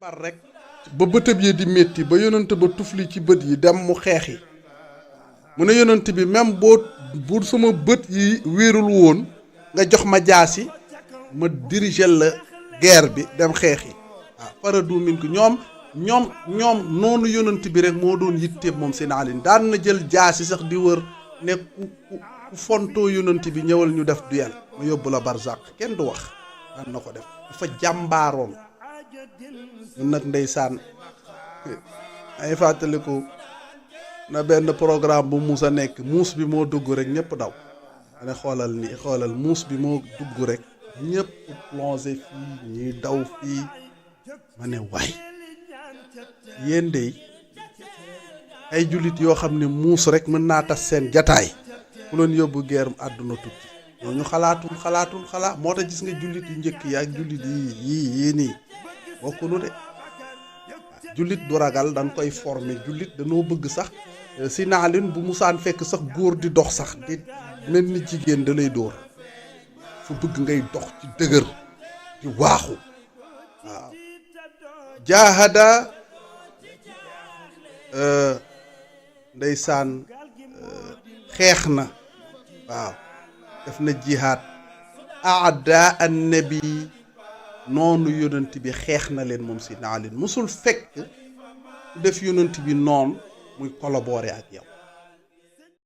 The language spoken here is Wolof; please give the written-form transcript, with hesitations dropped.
par rek ba bëtëb yi di métti ba yonent ba tufli ci bët yi dem mu xeexi mu ne yonent bi même bu sama bët yi wéerul woon nga jox ma jaasi ma diriger la guerre bi dem xeexi waaw faradu min ko ñoom noonu yonent bi rek moo doon yitteeb moom seen alin daan na jël jaasi sax di wër ne ku fontoo yonent bi ñëwal ñu def duel ma yóbbu la barzak kenn du wax daan na ko def dafa jàmbaaroon ñun nag ndeysaan ay fàttaliku na benn programme bu muus a nekk muus bi moo dugg rek ñëpp daw ma ne xoolal muus bi moo dugg rek ñëpp plongé fii ñuy daw fii ma ne waay yéen de ay jullit yoo xam ne muus rek mën naa tas seen jataay ku leen yóbbu guerre àdduna tukki ñooñu xalaatul moo tax gis nga jullit yu njëkk yi ak jullit yii nii bokkunu de jullit du ragal dañ koy former jullit dañoo bëgg sax si naalin bu musaan fekk sax góor di dox sax di mel ni jigéen da lay dóor fu bëgg ngay dox ci dëgër di waaxu waaw jaahada ndeysaan xeex na waaw def na jihaad aada annabi noonu yonent bi xeex na leen moom si naalin musul fekk def yonent bi noonu muy collaborer ak yow